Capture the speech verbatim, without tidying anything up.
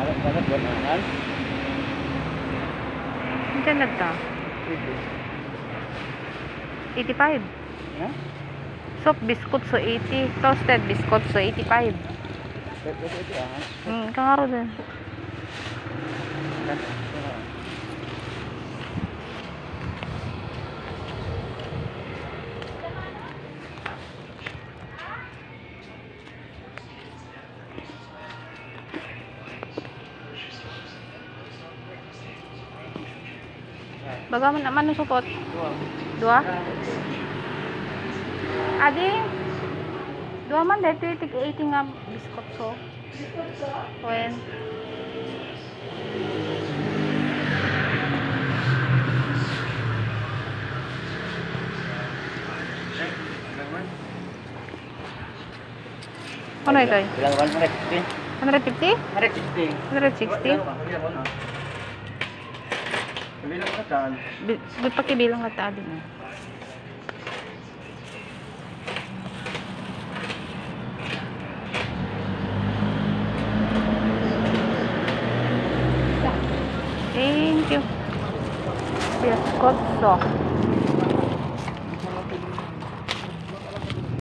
Alam ka na, buwan na. Diyan nagta. Eighty-five. Ha? Soft biscuit so eighty, toasted biscuit so eighty-five. Ito, ito, ito, ah. Hmm, kangaro din. Baga man, mano supot? Dua. Adi, dua man daytoy tig eighty nga biscuit so. Wen. Ano ito? Bilang one hundred fifty. Hundred fifty? Hundred sixty. Hundred sixty? Bilang ka tan. Bi-, bi-, pakibilang ka ta, adi na. Thank you. Biscuit so.